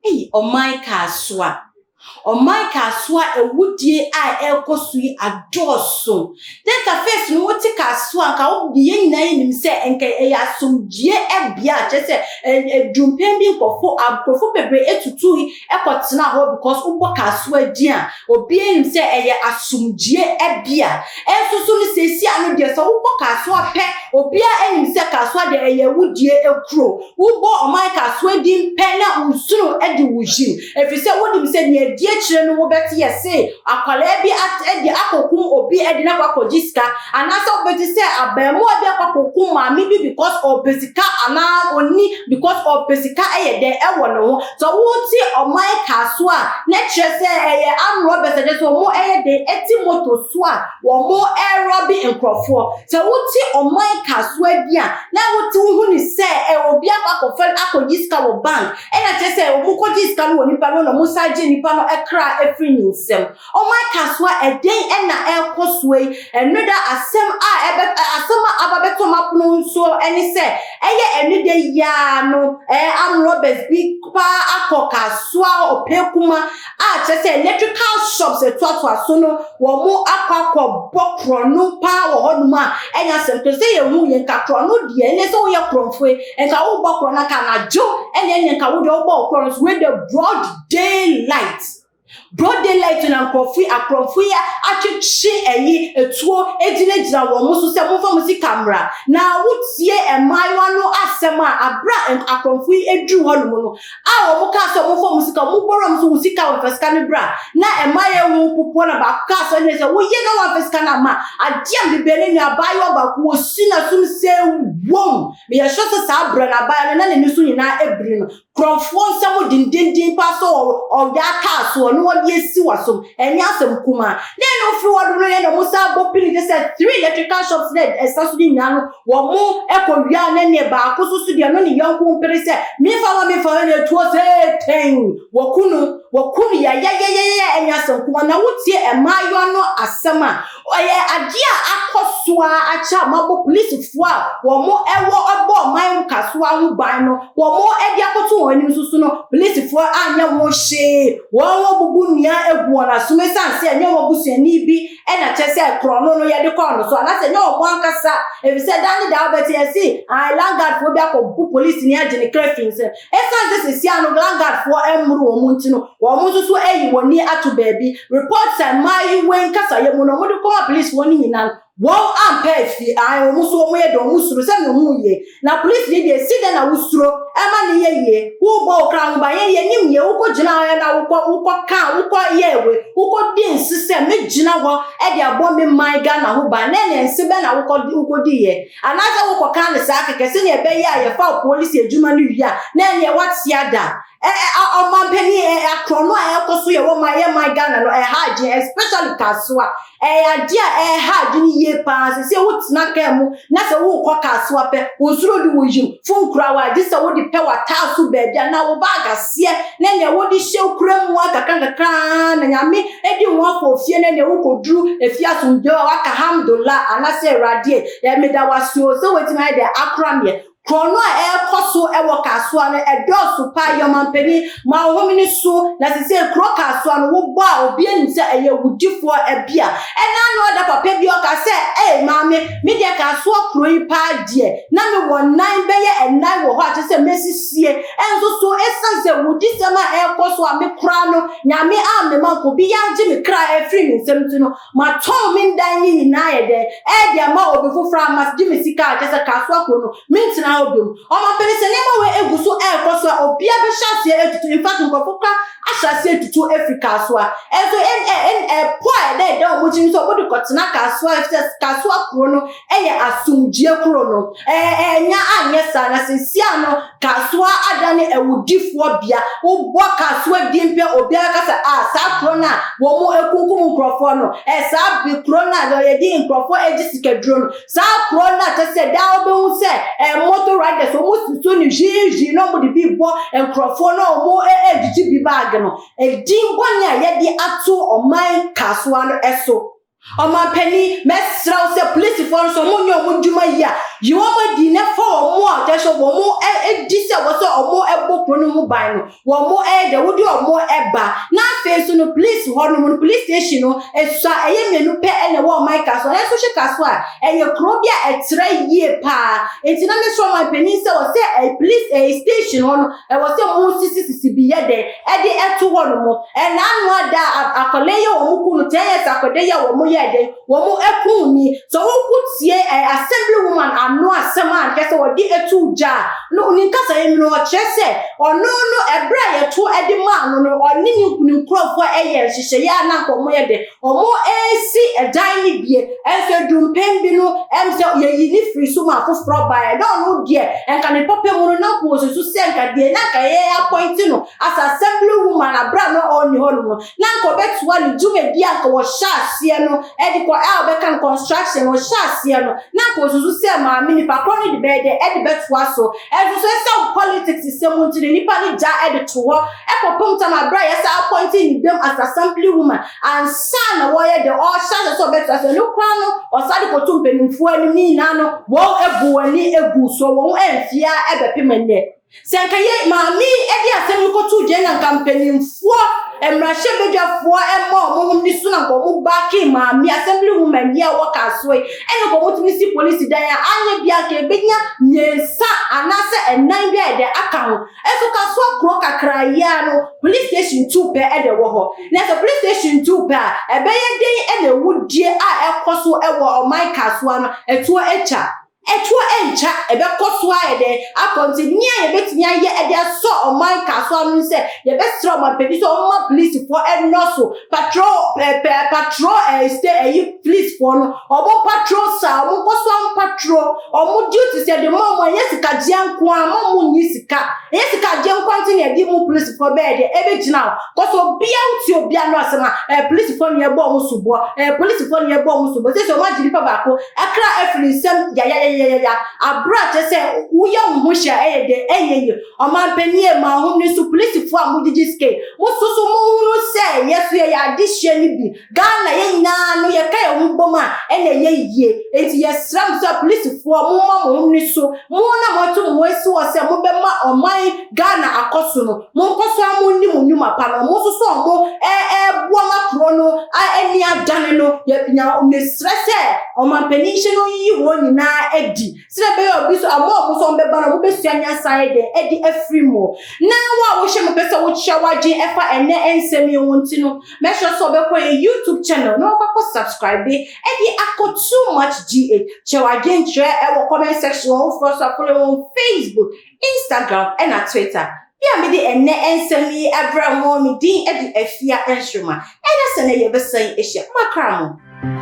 Ei, ɔman Kasoa! Ɔman Kasoa awudie a ɛrekɔ so yi adɔɔso. Dɛ nka first no wote Kasoa a, nka wo yɛn nyinaa yɛnim sɛ nka ɛyɛ asomdwie bea a kyerɛ sɛ adumpɛn bi nkurɔfo nkurɔfo bebree tutui kɔtenaa hɔ because wobɔ Kasoa din a, obiara nim sɛ ɛyɛ asomdwie bea. Nso so no seesei ano deɛ sɛ wobɔ Kasoa pɛ, obiara nim sɛ Kasoa deɛ ɛyɛ awudie kuro. Wobɔ ɔman Kasoa din pɛ na wo nsono de wo yim, ɛfiri sɛ wonim sɛ nea ɛdi akyire no wobɛte yɛse akwadaa bi de akɔkum obi de no akɔ akɔgye sika, anaasɛ wobɛte sɛ abaamuwa bi akɔ akɔkum maame bi because ɔpɛ sika anaa ɔnni because ɔpɛ sika yɛ dɛn ɛwɔ ne ho. Sɛ wote ɔman Kasoa a, na kyerɛ sɛ ɛyɛ armed robbers a kyerɛ sɛ wɔn ɛyɛ dɛn ɛte moto so a wɔn ɛrɔbe nkurɔfoɔ. Sɛ wote ɔman Kasoa bi a, na wote wohu ne sɛ obi akɔ akɔfa akɔgye sika wɔ bank, ɛna kyerɛ sɛ wɔn kɔgye sika no wɔ nipa no na wɔn san gye nipa no kra afiri ne nsam. Ɔman Kasoa, ɛdɛn ɛna ɛrekɔ soɔ yi? Ɛno da asɛm a ɛbɛ asɛm a aba bɛtɔ m'apono nso ɛne sɛ ɛyɛ ɛno da yiaa no armed robbers bi paa akɔ Kasoa Ɔpɛkuma a kyerɛ sɛ electrical shops ɛtoatoa so no, wɔn akɔ akɔbɔ korɔno paa wɔ hɔnom a ɛnyɛ asɛm to sɛ yɛhu yɛn nka korɔno deɛ ɛnyɛ sɛ woyɛ korɔmfoɔ yi nka wobɔ korɔno aka anadwo ɛna ɛnyɛ nka wode wobɔ wo korɔno so. Wei de, broad daylight, broad daylight na nkurɔfo yi, akorɔmfo yi atwetwe ɛyi etuo egyinagyina wɔn so sɛ momfa mo sika mmra. Na wotie mmaayewa no asɛm a abra akorɔmfo yi eduru hɔnom no a wɔn kaa sɛ momfa mo sika, wɔn bɔrɔ mo so wo sika wɔmfa sika no bra, na mmaayewa ho popoɔ na baako kaa sɛ ɛnyɛ sɛ woyɛ na wɔmfa sika no ama adeɛ a bibɛ ne nua abaayewa baako wɔ si na sum sɛ wɔm meyɛ sure sɛ saa abira na abaayewa no na n'ani so nyinaa ebiri no kurɔfoɔ nsɛm dendenden pa so ɔyɛ ataa so ɔno wɔde esi w'asom. Ɛnyɛ asɛm kuma na ɛna ofiri hɔ no yɛ na ɔmo san bɔ pini te sɛ three electrical shops na ɛsa so ne nyinaa no wɔn mo ɛkɔ wia. Na nea baako so so deɛ no ne yɔnko mpere sɛ mifa wa mifa wa na etuo sɛ tɛn wɔku no, wɔku no yɛyɛyɛyɛ. Ɛnyɛ asɛm kuma na wotie mmaayewa no asɛm a ɔyɛ adeɛ a akɔ so a akyɛ a mabɔ polisifoɔ a wɔn ɛwɔ ɛbɔ ɔman Kasoa ho ban no wɔn ɛde akɔto wɔn anim soso no, polisifoɔ anyɛ wɔn hwee. Wɔn wɔn bubu nnua egu wɔn asom esan sɛ ɛnyɛ wɔn busuani bi ɛna kyɛ sɛ korɔno no yɛde kɔɔ no so anaasɛ ɛnyɛ wɔn ankasa, efisɛ dan ne da wɔbɛte yɛsi ayi landguard foɔ bi akɔbu polisi ni agye ne kra fi nsam. Esan sɛ sisi ano landguard foɔ ɛmmoro wɔn nti no, wɔn nso so ayi wɔn ni ato baabi. Report sɛ mmaayewa nkasayɛ mu no wɔde kɔma polisifoɔ no nyinaa no, wɔn ampɛ afi ayi wɔn nso wɔn yɛ de wɔn suro sɛ wɔn yie na polisi ni deɛ si dɛ na wosuro ɛma ne yɛ yie. Wobɔ wo kra ho ban yɛ yɛ nim yie. Wokɔ gyina hɔ na wokɔ ka wokɔ yɛ ewe wokɔ di nsi sɛ me gyina hɔ ɛde abɔ me man Ghana ho ban na ɛnɛ nsi bɛ na wokɔ di yɛ anaasɛ wokɔ ka ne saa kɛkɛ sɛnea ɛbɛyɛ a yɛfa polisi adwuma no wie a na ɛnɛ wate ada ɛ ɛ ɔmanpanin. Ɛ akorɔno a ɛkɔ so yɛ wɔ man yɛ man Ghana no ɛha adwene, especially Kasoa. Ɛyɛ adeɛ a ɛha adwene yie paa. Sɛ wotena kaa mu na sɛ wokɔ Kasoa pɛ, wo nsoro de wo yim fon kura wa agye sɛ wode pɛ w'ataa so baabi a na wo bag aseɛ na nea wode hyɛ kura mu a kakra kakra na Nyame edi ho afɔ fie na nea wokɔduru efie asomdwe a waka hamdola anaasɛ Awurade yɛ meda wase o sɛ wɔatumi ayɛ dɛ akora meɛ. Korɔno a ɛrekɔ so wɔ Kasoa no ɛdɔɔso paa. Yɛ ɔmampanin ma wo homene so na sɛ kuro Kasoa no wobɔ a obi anim sɛ ɛyɛ wudifoɔ bi a ɛna ano ada papa bi ɔka sɛ ɛy maame, me deɛ Kasoa kuro yi paa deɛ na mewɔ nan bɛyɛ ɛnan wɔ hɔ a kyerɛ sɛ mɛsisie. Ɛnso so ɛsiane sɛ wudisɛm a ɛrekɔ so a me koraa no Nyame ammema nko bi yɛagye me kra ɛfiri me nsɛm nti no, matɔn me ndan ne nyinaa yɛ dɛn ɛde ama obi foforɔ ama gye me sika a kyerɛ sɛ Kasoa kuro no mentena hɔ biom. Ɔmampanin, sɛ nneɛma wei egu so ɛrekɔ so a, obiara bɛhyɛ aseɛ atutu. In fact, nkurɔfo kora ahyɛ aseɛ atutu afiri Kasoa. Ɛnso ɛpo a ɛdɛ ɛda wɔn tirim sɛ wɔde kɔtena Kasoa efisɛ Kasoa kuro no ɛyɛ asomdwie kuro no, ɛnya anyɛ saa. Na sesia no Kasoa adane awudifoɔ bea. Wobɔ Kasoa din pɛ, obiara kasa a saa kuro no a wɔn ekunkum nkurɔfoɔ no, saa bi kuro no a yɛde nkurɔfoɔ agye sikaduro no, saa kuro no a kyɛ sɛ daa wobɛhu sɛ motor riders wɔn si so ne hwiihwii na wɔn de bi bɔ nkurɔfoɔ na wɔn ɛɛgyegye bi baage no, edin bɔne a yɛde ato ɔman Kasoa no ɛso. Ɔmanpanin, mɛsrɛ wo sɛ polisifoɔ no sɛ wɔnyɛ wɔn adwuma yie a, yi wɔn adi na fa wɔn a kyerɛ sɛ wɔn di sɛ wɔ sɛ wɔbɔ kuro no ho ban no, wɔn ɛyɛ dɛ wode wɔn ba. Na afei nso no police hɔ nom no, police station no, ɛsua ɛyɛ mmienu pɛ na ɛwɔ ɔman Kasoa. Nanso wohwɛ Kasoa a, ɛyɛ kuro bi a ɛtrɛ yie paa. Nti na mesrɛ ɔmanpanin sɛ wɔ sɛ police station hɔ no, ɛwɔ sɛ wɔsisisisi bi yɛ dɛ ɛde ɛto hɔ nom. Ɛna ano ada a akwadaa yi a wɔn ku no, 10 years akwadaa yi a wɔn yɛ dɛ wɔn ɛku ni. Sɛ wɔn tie assembly woman ano asɛm a nkyɛ sɛ wɔde etu gya a no, ne nkasa yi mu no, ɔkyerɛ sɛ ɔno no, ɛbrɛ a yɛto ɛde maa no no, ɔne ne nkurɔfoɔ ɛyɛ nhyehyɛeɛ a na nka wɔn yɛ dɛ wɔn esi ɛdan no bie. Ɛnso edumpɛn bi no sɛ yɛyi ne firi so ma afoforɔ baeɛ, na ɔno deɛ nka ne papa mu no, na nka wɔsusu sɛ nka deɛ na nka yɛ appoint no as assembly woman abira no ɔnni hɔ nom no, na nka ɔbɛtoa ne dwumadi a nka wɔhyɛ aseɛ no ɛde kɔ a ɔbɛka no construction wɔhyɛ aseɛ no, na nka wɔsusu sɛ maame nipa korɔ no de bɛyɛ dɛ ɛde bɛtoa so. Ɛnso so ɛsɛ politics sɛm nti ne nipa no gya ɛde to hɔ ɛkɔpem tam abira yɛsɛ appoint ne bem as assembly woman ansa na wɔyɛ de ɔhyɛ ase sɛ ɔbɛtoa so. Ɛno koraa no, ɔsa de kɔto mpanimfoɔ anim ne nyinaa no, wɔn ebu wɔn ani egu so, wɔn ɛmfia ɛbɛpem nnɛ. Sɛ nka yɛ maame yi de asɛm no kɔto dwa na nka mpanimfoɔ, mmarahyɛbadwafoɔ ɛma ɔmo ho ne so na nka ɔmo baake maame assembly woman yi a wɔka so yi, ɛna nka ɔmo tumi si polisi dan a anyɛ bi anka ebenya mmiɛnsa anaasɛ ɛnan bi a yɛde aka ho. Ɛso Kasoa kuro kakra yi a no, police station two pɛ ɛde wɔ hɔ. Na sɛ police station two pɛ a, ɛbɛyɛ den ɛna ewudie a ɛkɔ so ɛwɔ ɔman Kasoa no ɛtoɔ atwa? Ɛtoɔ ɛntwa, ɛbɛkɔ so ayɛ dɛ akɔ. Nti nea yɛbɛtumi ayɛ ɛde asɔ ɔman Kasoa no sɛ yɛbɛsrɛ ɔman panyin sɛ ɔma polisifoɔ ɛnɔso patrol pɛpɛ patrol stay ɛyi polisifoɔ no, ɔmo patrol sa, ɔmo nkɔ so patrol ɔmo duty sɛ de mo ɔmo ɛnyɛ sikagyeɛ nko a mo mo nyi sika, ɛnyɛ sikagyeɛ nko a nti na yɛde mu polisifoɔ bɛyɛ deɛ ɛbɛgyina hɔ kɔsɔ. Obia wotie obia no asɛm a polisifoɔ no yɛbɔ ɔmo soboɔ, polisifoɔ no yɛbɔ ɔmo soboɔ sɛ ɔmo agye nipa baako ɛkra afiri nsɛm yayayayaya abere a kyerɛ sɛ woyɛ wo ho hyɛ ɛyɛ de ɛnyɛ yie. Ɔmanpanyin, ma ɔhom ne so polisifoɔ a mogyegye sika, mo soso mohunu sɛ yɛso yɛyɛ adehyɛ no bi. Ghana yɛn nyinaa no, yɛka yɛn ho bom a ɛna ɛyɛ yie. Enti yɛsrɛ mo sɛ polisifoɔ, momma mo ho ne so. Mo na moato mo ho asi hɔ sɛ mobɛma ɔman Ghana akɔ so no, monkɔ so a monni mo nnwuma pa no. Mo nso so ɔmo ɛɛboa ma kuro no ani adane no. Yɛnya mesrɛ sɛ ɔmanpanin hyɛ no yiyi wɔn nyinaa adi sɛ ɛbɛyɛ obi so ama ɔmo so ɔmo bɛba no, ɔmo bɛsua nyansa yɛ dɛ ɛde afiri mu. Na wo a wohyɛ mo pɛ sɛ wokyerɛ w'adwene ɛfa ɛnɛ nsɛm yi ho nti no, mɛhwɛ sɛ ɔbɛkɔ yɛ YouTube channel na wɔkɔkɔ subscribe ɛde akɔ Too Much GH. Kyerɛ w'adwene kyerɛ ɛwɔ comment section wɔ woforɔ so akɔlɛ wɔn Facebook, Instagram ɛna Twitter. Bi a mede ɛnɛ nsɛm yi ɛbrɛ mo, me din ɛde Afia Nsoroma. Ɛna sɛ ne yɛbɛsan ahyia, makra mo.